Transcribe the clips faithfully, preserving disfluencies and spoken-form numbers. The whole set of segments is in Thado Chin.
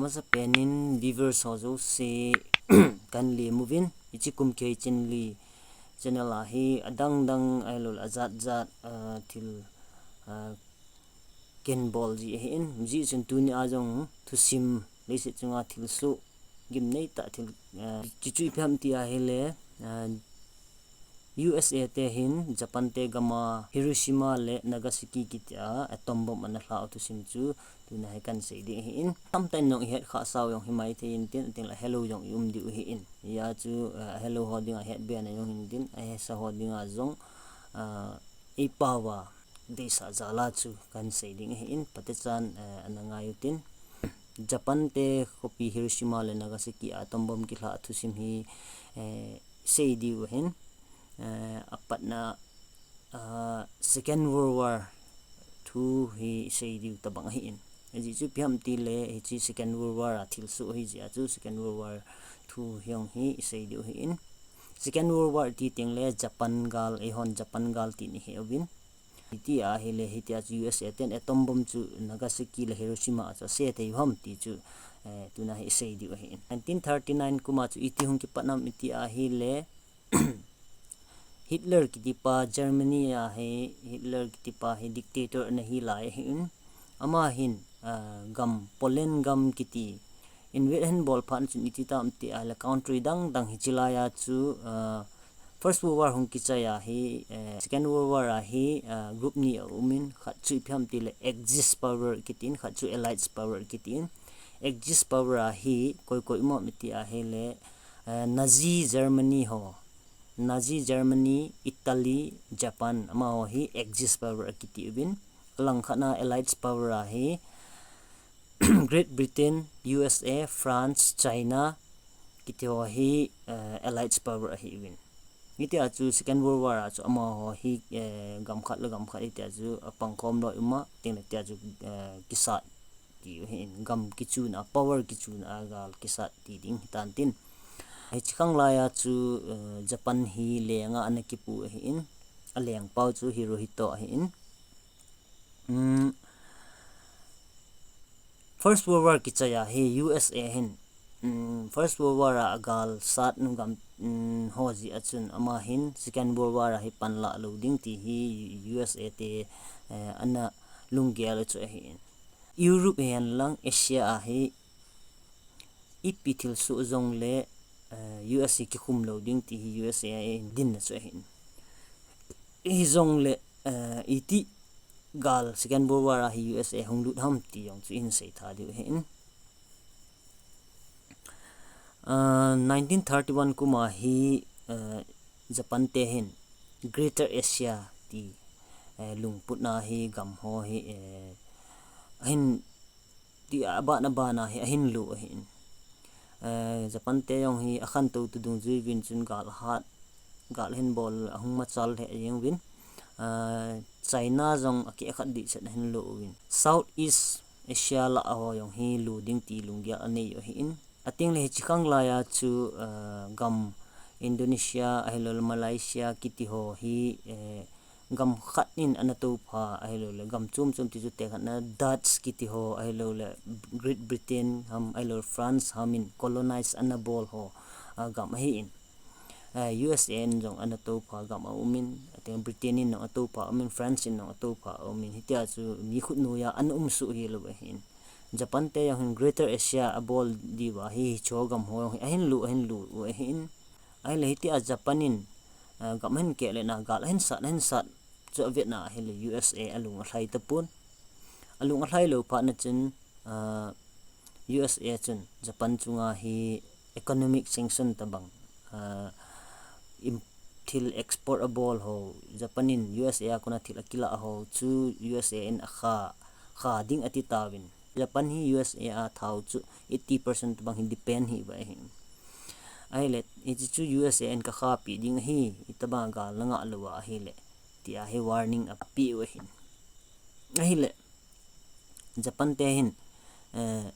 Asapen in viewers ho jouse kan lem uvin, hiche Kumkei Chinli channel a hi adang dang ahilouleh ajat jat, ah, thil, ah, ken bol ji ahin, hijeh chun tuni a jong thusim leiset chunga thilsoh gimnei tah thil, ah, chuchu ipi ham ti ahile, ah, U S A te hin Japan te gam a Hiroshima le Nagasaki kiti a atom bomb ana lha u thusim chu tuna hi kan sei ding ahin. Tamtah in jong ihet khah sau jong himai thei intin, atengle ahelou jong i um diu ahin. Hia chu, ah, ahelou ho dinga het be na jong hintin, ahesa ho dinga jong, ah, eipao a deisah jal a chu kan sei ding ahin, phatechan, eh, ana ngai utin. Japan te khopi Hiroshima le Nagasaki a atom bomb kilha thusim hi, eh, sei diu ahin, eh, apatna, ah, Second World War thu hi sei diu tabang ahin. Ajeh chu ipi ham tile hiche Second World War a thilsoh ahi jeh a chu Second World War thu hi jong hi isei diu ahin. Second World War ti tengle Japan gal, eihon Japan gal tin ihe uvin. Hiti ahile, hitia chu U S A ten atom bomb chu Nagasaki le Hiroshima a chu ase thei u ham ti chu, eh, tuna hi isei diu ahin. Nineteen thirty-nine kum a chu iti hung kipat nam iti ahile, Hitler kiti pa Germany a hi, Hitler kiti pa hi dictator ana hi lai ahin. Ama hin, ah, gam, Poland gam kiti invade ahin bol phat chun iti tam ti ahile country dang dang hiche lai a chu, ah, First World War hung kichai a hi, eh, Second World War a hi, ah, group ni aumin, khat chu ipi ham tile Axis power kitin, khat chu Allied power kitin. Axis power a hi koi koi um ham iti ahile, eh, Nazi Germany ho, Nazi Germany, Italy, Japan, amaho hi Axis power akiti uvin. Alang khat na Allied power a hi Great Britain, U S A, France, China, kiti ho hi, eh, Allied power ahi uvin. Hitia chu Second World War a chu amaho hi, eh, gam khat le gam khat hitia chu apangkhom loi uma, tengle tia chu, eh, kisat ti u ahin, gam kichuna, power kichuna a gal kisat ti ding hitan tin. Hiche khang lai a chu, eh, Japan hi leng a ana kipu ahin, alengpau chu Hirohito ahin. Um, First World War kichai a hi U S A hin, um, First World War a agal sat nu gam, um, ho jeh a chun ama hin Second World War a hi panlah lou ding ti hi U S A te, eh, ana lunggel u chu ahin. Europe hihen lang Asia a hi ipi thilsoh jongle, eh, U S A kikhum lou ding ti hi U S A in dinna chu ahin. Hijongle, eh, iti gal Second World War a hi U S A hung lut ham ti jong chu ihin seitha diu ahin. Ah, nineteen thirty-one kum a hi, eh, Japan te hin Greater Asia ti, eh, lungputna hi gam ho hi, eh, ahin ti a ban a ban a hi ahin lo ahin. Eh, Japan te jong hi akhantou tu dungjui uvin chun gal ahat, gal ahin bol ahung machal lheh jeng uvin. Eh, China jong akeh khat dihset ahin lo uvin. South East Asia lah a ho jong hi lo ding ti lunggel anei u ahin. Atengle hiche khang lai a chu, eh, gam Indonesia, ahilouleh Malaysia kiti ho hi, eh, gam khat in ana toupha, ahilouleh gam chom chom ti chu tekhatna Dutch kiti ho, ahilouleh Great Britain ham, ahilouleh France ham in colonize ana bol ho, ah, gam ahin. Eh, U S A in jong ana toupha gam aumin, atengle Britain in jong atoupha aumin, France in jong atoupha aumin, hitia chu mi khut noiya ana umsuh hilou ahin. Japan te jong hin Greater Asia abol diuva hi, hicheho gam ho jong hi ahin lo, ahin lo u ahin. Ahile hitia Japan in, ah, gam ahin keh le na gal ahin sat, ahin sat chu avetna ahile U S A alung alhai tapon. Alung alhai lou phat na chun, ah, U S A chun Japan chunga hi economic sanction tabang, ah, im-, thil export abol ho, Japan in U S A a kona thil akilah ho chu U S A in akha, kha ding ati tauvin. Japan hi U S A a thao chu eighty percent tabang hi depend hi uva ahi. Ahile, hiche chu U S A in kakhapi ding ahi, itobang gal nangah lou ahile, tia hi warning apeh u ahin. Ahile, Japan te hin, eh,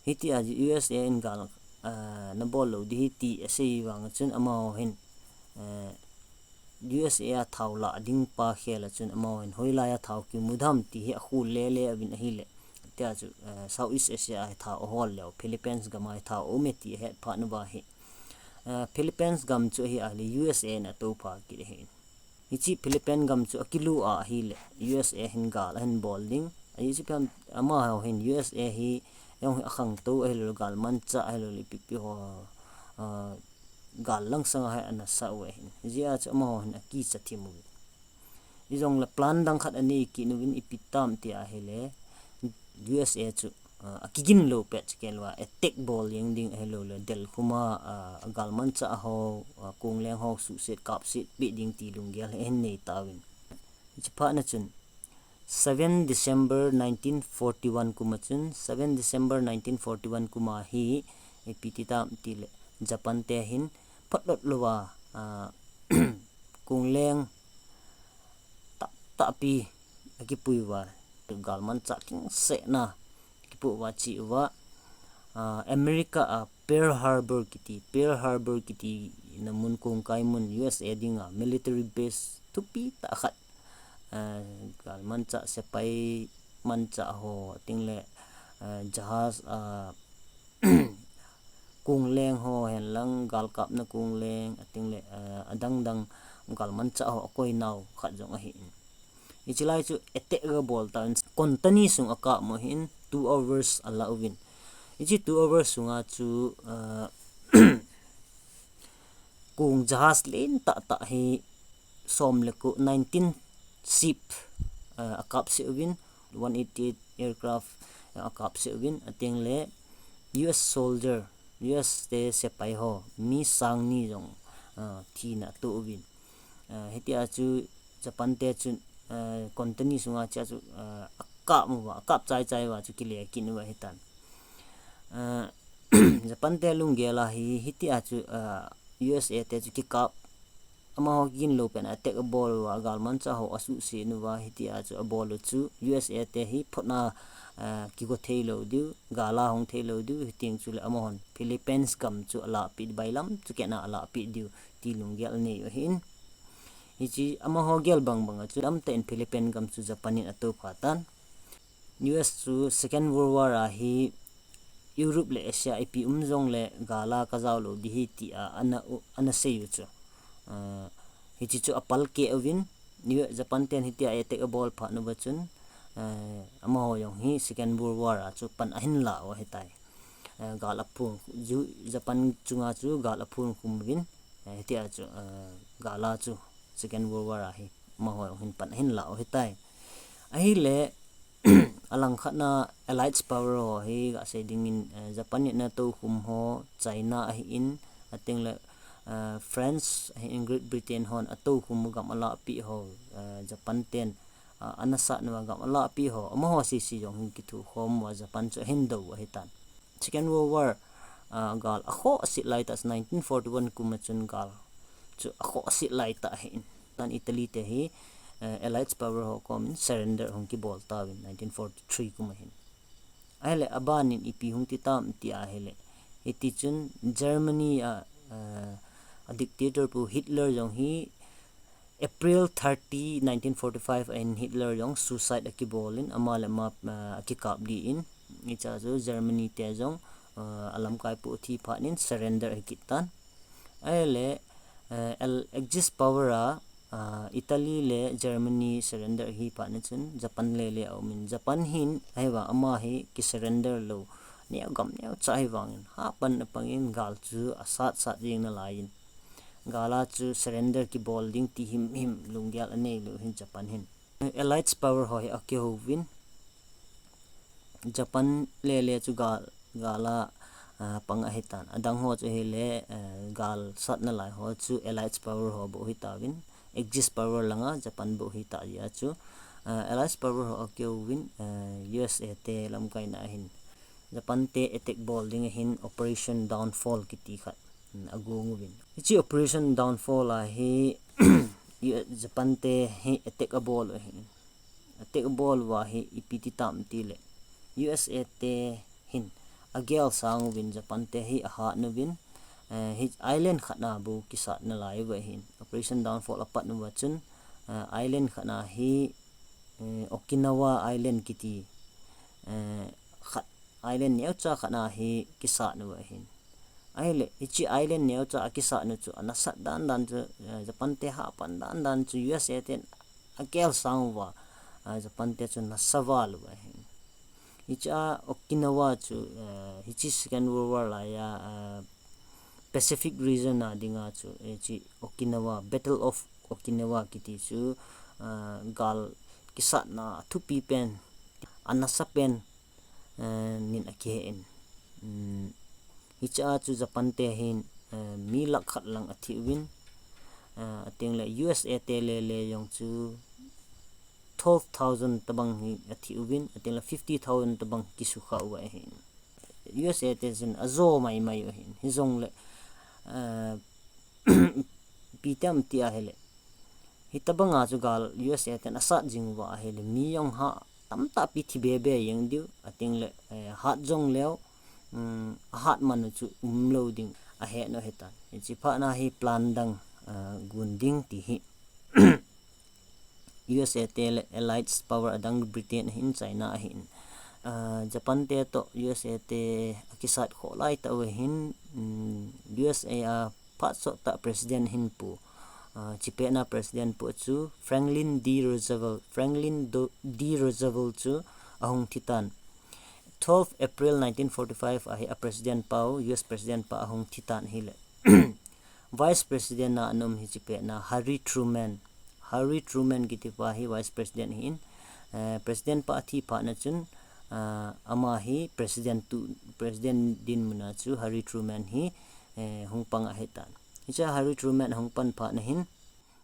hitia U S A in gal, eh, nabol lou ding ahi ti asei vang chun amaho hin, eh, U S A a thao lah ding pa khel a chun amaho hin hoilai a thao kimu dem ti hi akhol lele uvin ahile. Tia chu, eh, Southeast Asia a hi tha ahol leu, Philippines gam a hi tha aume ti ahet phat uva hi, eh, Philippines gam chu ahi a le U S A in atoupha kit ahi. Hiche Philippines gam chu akilu a ahile U S A hin gal ahin bol ding. Ahi chu pam amaho hin U S A hi, jong hi akhangtou ahilou le, galmanchah ahilou le, ipi ipi ho, ah, gal langsang a hi ana sa u ahin. Hijeh a chu amaho hin akicha thim u. Hijongle plan dang khat anei kit uvin, ipi tam tia ahile, U S A chu, ah, akigin lou pet chu kei lou a, attack bol jeng ding ahilou le, del khum a, ah, galmanchah ho, ah, kongleng ho suhset kapset peh ding ti lunggel hi ahin nei tauvin. Hiche phat na chun, seven December nineteen forty-one kum a chun, seven December nineteen forty-one kum a hi, ipi ti tam ti le, Japan te hin phatlot lou a, ah, kongleng tah, tahpi akipui uva, galmanchah kingsehna akipoh uva, che uva, ah, America a Pearl Harbor kiti, Pearl Harbor kiti na mun, kongkai mun, U S A dinga military base thupi tah khat, ah, galmanchah, sepai manchah ho, ating le, ah, jahaz, ah, kongleng ho, henlang galkapna kongleng, ating le, ah, adang dang galmanchah ho akoi nau khat jong ahin. Hiche lai chu attack aga bol tan, kontani sung akap mo hin, two hours ala uvin. Hiche two hours sunga chu, ah, kong jahaz len tah tah hi som le ko, nineteen ship, ah, akapset uvin, one eighty-eight aircraft, ah, akapset uvin, ating le U S soldier, U S te sepai ho mi sang ni jong, ah, thina atoh uvin. Ah, hitia chu Japan te chun, ah, kontani sunga chia chu, ah, akap uva, akap chai chai uva chu kile kit uva ahitan. Ah, Japan te lunggel a hi, hitia chu, ah, U S A te chu kikap, amaho kigin lou pen a attack abol uva, galmanchah ho asuhset uva, hitia chu abol u chu U S A te hi photna, ah, kigo thei lou diu, gal a hung thei lou diu, hiteng chule amahon Philippines gam chu alahpeh, bailam chu kehna alahpeh diu ti lunggel anei u ahin. Hiche amaho gel bang bang a chu lamtah in Philippines gam chu Japan in atoupha tan. U S chu Second World War a hi Europe le Asia ipi um jongle gal a kajao lou ding ahi tia ana, ana sei u chu. Ah, hiche chu apalkeh uvin, U-, Japan ten hitia attack abol phat uva chun, ah, amaho jong hi Second World War a chu pan ahin la u ahitai. Ah, gal aphong, ju-, Japan chunga chu gal aphong khum uvin, ah, hitia chu, ah, gal a chu Second World War a hi amaho jong hin pan ahin la u ahitai. Ahile, alang khat na Allied Power ho hi gasei dingin, eh, Japan in ana toukhum ho, China ahin, ating le, eh, France ahin, Great Britain hon atoukhum gam alahpeh ho, eh, Japan ten, ah, ana sat uva gam alahpeh ho, amaho sese jong hin kithukhom uva Japan chu ahin dou u ahitan. Second World War, ah, gal akhohse laitah, nineteen forty-one kum a chun gal chu akhohse laitah ahin. Tan Italy te hi, eh, Allied Power ho komin surrender hung kibol tauvin nineteen forty-three kum a hin. Ahile aban in ipi hung ti tam tia ahile, hiti chun Germany a, eh, a dictator pu Hitler jong hi April thirty, nineteen forty-five a hin Hitler jong suicide akibol in, ama le ama, ah, akikap lih in, hiche a chu Germany te jong, ah, alamkai pu athi phat in surrender ahi kit tan. Ahile, eh, Al-, Axis power a, ah, Italy le Germany surrender ahi phat in chun Japan lele aum in, Japan hin ahivang ama hi kisurrender lou, neo gam neocha ahivangin, hapan apang in gal chu asat sat jing nalai in. Gal a chu surrender kibol ding ti himhim lunggel anei lou hin Japan hin. Allied power ho hi akihouvin, Japan lele chu gal, gal a, ah, pang ahitan. Adang ho chu hile, eh, gal sat nalai ho chu Allied power ho bou hitauvin, Axis power langa Japan bou hita jeh a chu, ah, Allied power ho akihouvin, eh, U S A te lamkaina ahin Japan te attack bol ding ahin Operation Downfall kiti khat, mm, agong uvin. Hiche Operation Downfall a hi, U-, Japan te hi attack abol u ahin. Attack abol uva hi ipi ti tam tile, U S A te hin agel sang uvin, Japan te hi ahat uvin, eh, hi island khat na bou kisat nalai uva ahin. Operation Downfall apat uva chun, eh, island khat na hi, eh, Okinawa Island kiti, eh, khat, island neocha khat na hi kisat nu ahin. Ahile, hiche island neocha a kisat nu chu, anasat dan dan chu, eh, Japan te hahpan dan dan chu, U S A ten akel sang uva, ah, Japan te chu nasa val u ahin. Hiche a Okinawa chu, eh, hiche Second World War lai a, eh, Pacific region a dinga chu, eh, hiche Okinawa, Battle of Okinawa kiti chu, ah, gal kisatna athupi pen, anasa pen, eh, nin akihen. Um, hiche a chu Japan te hin, eh, mi lakh khat lang athi uvin, eh, ateng le U S A te le le jong chu twelve thousand tabang hi athi uvin, ateng le fifty thousand tabang kisukha u ahin. U S A te chun ajo mai mai u ahin. Hijongle, eh, ipi ti ham ti ahile, hitabanga chu gal U S A ten asat jing uva ahile, mi jong ha tamtah pi thi be be jeng diu, ateng le, eh, hat jong leu, um, ahat man u chu umlou ding ahet u ahitan. Hiche phat na hi plan dang, eh, gon ding ti hi U S A te le Allied power adang Britain ahin, China ahin. Ah, Japan te toh U S A te akisat khoh lai tah u ahin, um, U S A a phat sot tah president ahin pu. Ah, chipet na president pu chu Franklin D Roosevelt, Franklin Do-, D Roosevelt chu ahung thi tan. Twelve April nineteen forty-five a hi a president pau, U S president pa ahung thi tan ahile. Vice President a ana um hi chipet na Harry Truman. Harry Truman kiti pa hi Vice President ahin, eh, President pa athi phat na chun, ah, ama hi President tu, President dinmun a chu Harry Truman hi, eh, hung pang ahitan. Hiche a Harry Truman ahung pan phat na hin,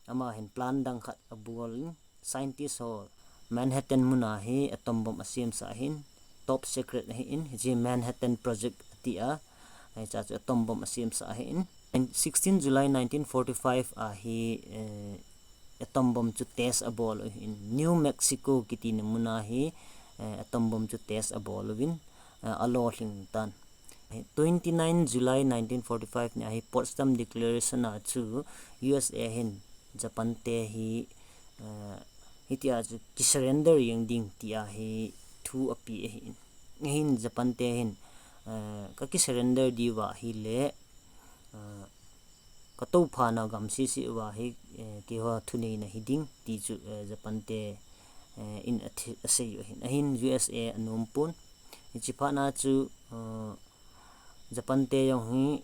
ama hin plan dang khat abol in, scientist ho Manhattan mun a hi atom bomb asemsah ahin, top secret ahin, hiche Manhattan Project ati a, hiche a chu atom bomb asemsah ahin. And sixteen July nineteen forty-five a hi, eh, atom bomb chu test abol u ahin. New Mexico kiti na mun a hi, eh, atom bomb chu test abol uvin, eh, alolhing tan. Twenty-nine July nineteen forty-five ni a hi Potsdam Declaration a chu U S A hin Japan te hi, eh, hitia chu kisurrender jeng ding tia hi thu ape ahin. Ahin Japan te hin, eh, ka kisurrender diu ahile, eh, ka toupha na gam sese uva hi, eh, keiho thuneina hiding ti chu, eh, Japan te, eh, in athi-, asei u ahin. Ahin U S A anom pon. Hiche phat na chu, eh, Japan te jong hi,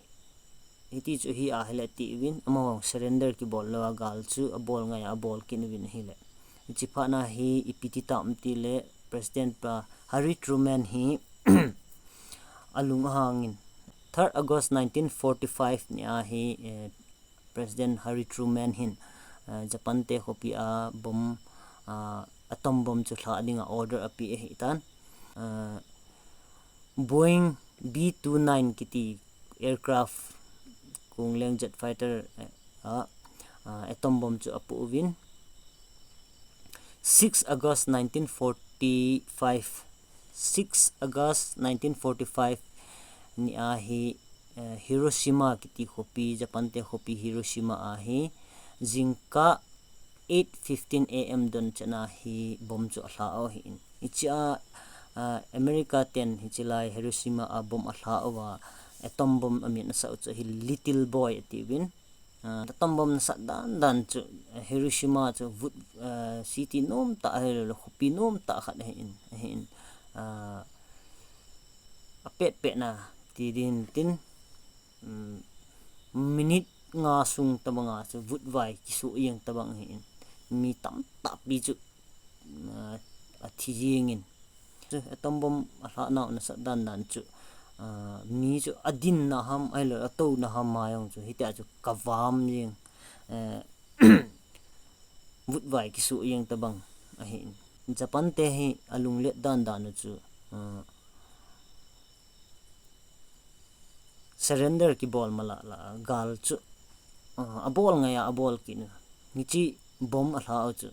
hiti chu hi ahile ti uvin, amaho surrender kibol lou a gal chu abol ngai a abol kit uvin ahile. Hiche phat na hi ipi ti tam ti le President pa Harry Truman hi alung ahang in. Third August nineteen forty-five ni a hi, eh, President Harry Truman hin, eh, Japan te khopi a bomb, ah, atom bomb chu lha dinga order ape ahitan. Ah, Boeing B two nine kiti aircraft, kong leng jet fighter, eh, a, ah, atom bomb chu apoh uvin. Six August nineteen forty-five, six August nineteen forty-five ni a hi, eh, Hiroshima kiti khopi, Japan te khopi Hiroshima a hi, jingkah eight fifteen A M don chan a hi bomb chu alha u ahin. Hiche a, ah, America ten hiche lai Hiroshima a bomb alha uva, atom bomb amin asah u chu hi Little Boy ati uvin. Ah, atom bomb nasat dan dan chu, eh, Hiroshima chu vut, eh, city nom tah ahilou le, khopi nom tah khat ahin, ahin, ah, apet pet na ti din tin, um, minute nga sung tabang a chu vutvai kisoh jeng tabang ahin, mi tamtah pi chu, ah, athi jeng in. Chu atom bomb alha nau nasat dan dan chu, ah, mi chu adin na ham, ahilou le atou na ham ma jong chu, hitia chu kavam jeng, eh, vutvai kisoh jeng tabang ahin. Japan te hi alunglet dan dan u chu, ah, surrender kibol mala la gal chu, ah, abol ngai a abol kit u. Hiche bomb alha u chu,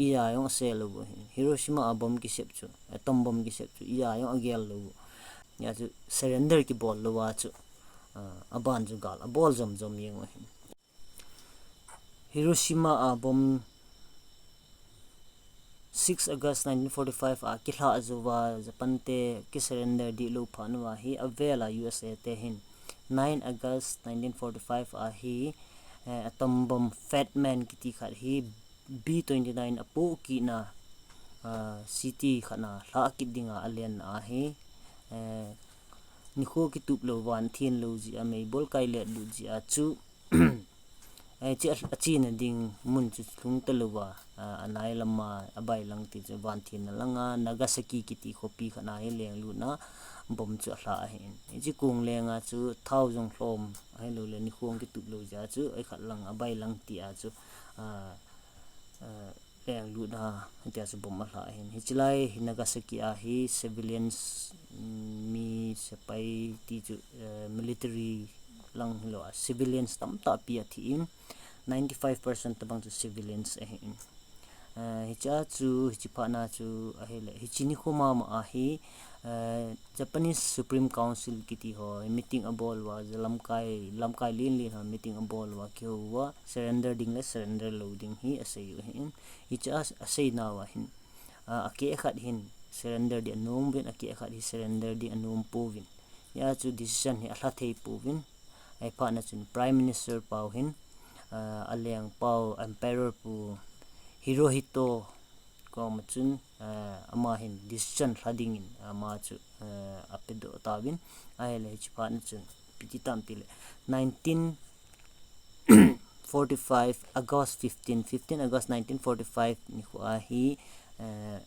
ija jong ase lou u ahin. Hiroshima a bomb kisep chu, atom bomb kisep chu, ija jong agel lou u. Hijeh chu surrender kibol lou a chu, ah, aban chu gal abol jom jom jeng u ahin. Hiroshima a bomb six August nineteen forty-five a kilhah jouva Japan te kisurrender dih lou phat uva hi avel a U S A te hin nine August nineteen forty-five a hi, eh, atom bomb Fat Man kiti khat hi B twenty-nine apoh kitna, ah, city khat na lhah kit dinga alen ahi, eh, nikho kitup lou van thin lou jeh a meibol kai let lut jeh a chu, eh, chi a, achena ding mun chu lhung talouva, ah, anai lama abailang ti chu van thinna langa Nagasaki kiti khopi khat na hi lenglutna bomb chu alhah ahin. Hiche kong lenga chu thao jong lhom ahilouleh nikho kitup lou jeh a chu ei khat lang abailang ti a chu, ah, ah, lenglutna, hitia chu bomb alhah ahin. Hiche lai hi Nagasaki a hi civilians, mm, mi sepai ti chu, eh, military lang hilou a civilians tamtah pi athi in, ninety-five percent tobang chu civilians ahin. Eh, hiche a chu, hiche phat na chu ahile, hiche nikho mama a hi, eh, Japanese Supreme Council kiti ho meeting abol uva, ja lamkai, lamkai len len ho meeting abol uva, kihou uva, surrender ding le surrender lou ding hi asei u ahin. Hiche a, asei nauva hin, ah, akeh khat hin surrender ding anom uvin, akeh khat hi surrender ding anom pouvin. Hia chu decision hi alha thei pouvin. Ahiphat na chun Prime Minister pau hin, ah, aleng pau Emperor pu Hirohito koma chun, ah, ama hin decision lha dingin ama chu, ah, apedoh tauvin. Ahile hiche phat na chun ipi ti tam tile nineteen forty-five August fifteen, fifteen August nineteen forty-five nikho a hi, eh,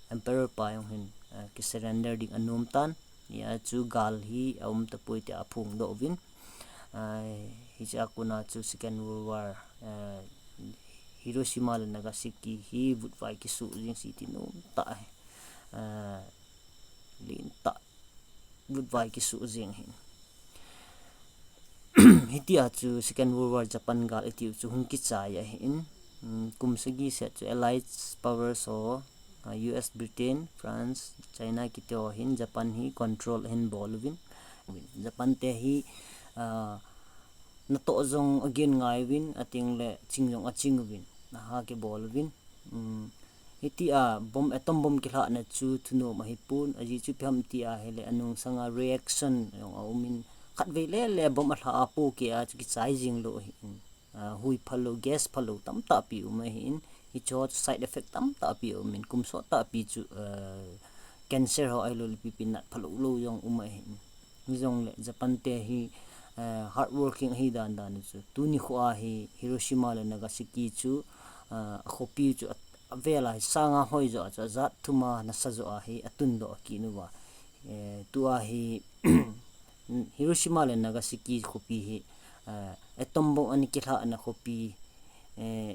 Emperor pa jong hin, eh, kisurrender ding anom tan. Hia chu gal hi aum tapoi tia aphongdoh uvin. Ah, hiche a kona chu Second World War, eh, Hiroshima le Nagasaki hi vutvai kisoh jeng, city nomtah hi, eh, lentah vutvai kisoh jeng ahin. Hitia chu Second World War Japan gal itiu chu hung kichai ahin. Mm, kum sagi seh chu Allied Powers ho, ah, U S, Britain, France, China kiti ho hin Japan hi control ahin bol uvin. Japan te hi, ah, natoh jong agen ngai uvin, ating le ching jong aching uvin, aha kibol uvin. Um, hitia bomb, atom bomb kilhahna chu thunom ahipon, ajeh chu ipi ham tia ahile anungsanga reaction jong aumin, khatvei le le bomb alhah a pohkeh a chu kichai jing lou ahin. Ah, hui phalou, gas phalou tamtah pi um ahin, hiche ho chu side effect tamtah pi aumin, kum sottah pi chu, ah, cancer ho ahilouleh ipi ipi nat phalou lou jong um ahin. Hijongle Japan te hi, eh, hard working ahi dan dan chu. Tuni kho a hi Hiroshima le Nagasaki chu, eh, akhopi chu a, avel a hi sanga hoi jo a chu ajat thum a nasa jo a hi atundoh kit uva. Eh, tua hi Hiroshima le Nagasaki khopi hi, eh, atom bomb ana kilhahna khopi, eh,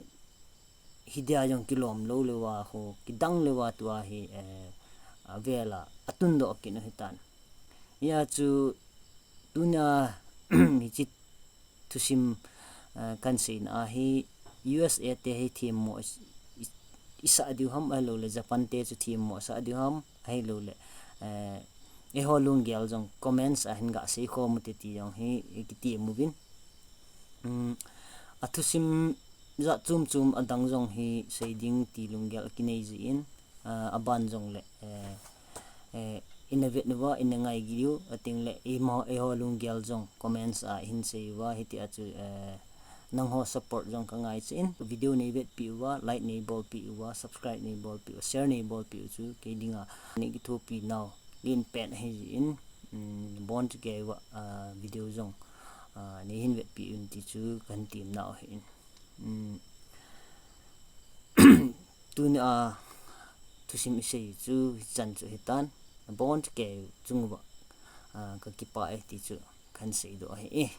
hidia jong kilom lou leuva ho, kidang leuva tua hi, eh, avel a atundoh kit u hitan. Hia chu tunia hiche thusim, eh, kahin seina a hi U S A te hi themmo i, i, isah diu ham ahilouleh Japan te chu themmo isah diu ham ahilouleh, eh, eiho lunggel jong comments a hin gasei khom ute ti jong hi kitem uvin. Um, athusim jat chom chom adang jong hi sei ding ti lunggel akinei jin, ah, aban jongle, eh, eh, ina vet uva, ina ngai diu, ating le, eiho, eiho lunggel jong comments a hin sei uva, hitia chu, eh, nangho support jong kangai chin, video nei vetpi uva, like nei bolpi uva, subscribe nei bolpi uva, share nei bolpi u chu, kei dinga nei kithopi nau lenpen ahi jin, um, bon chu kei uva, ah, video jong, ah, nei hin vetpi un ti chu kahin temnau ahin. Um, tunia thusim isei chu hichan chu hitan, abon chu kei chung uva, ah, kakipah e ti chu kahin seidoh ahi.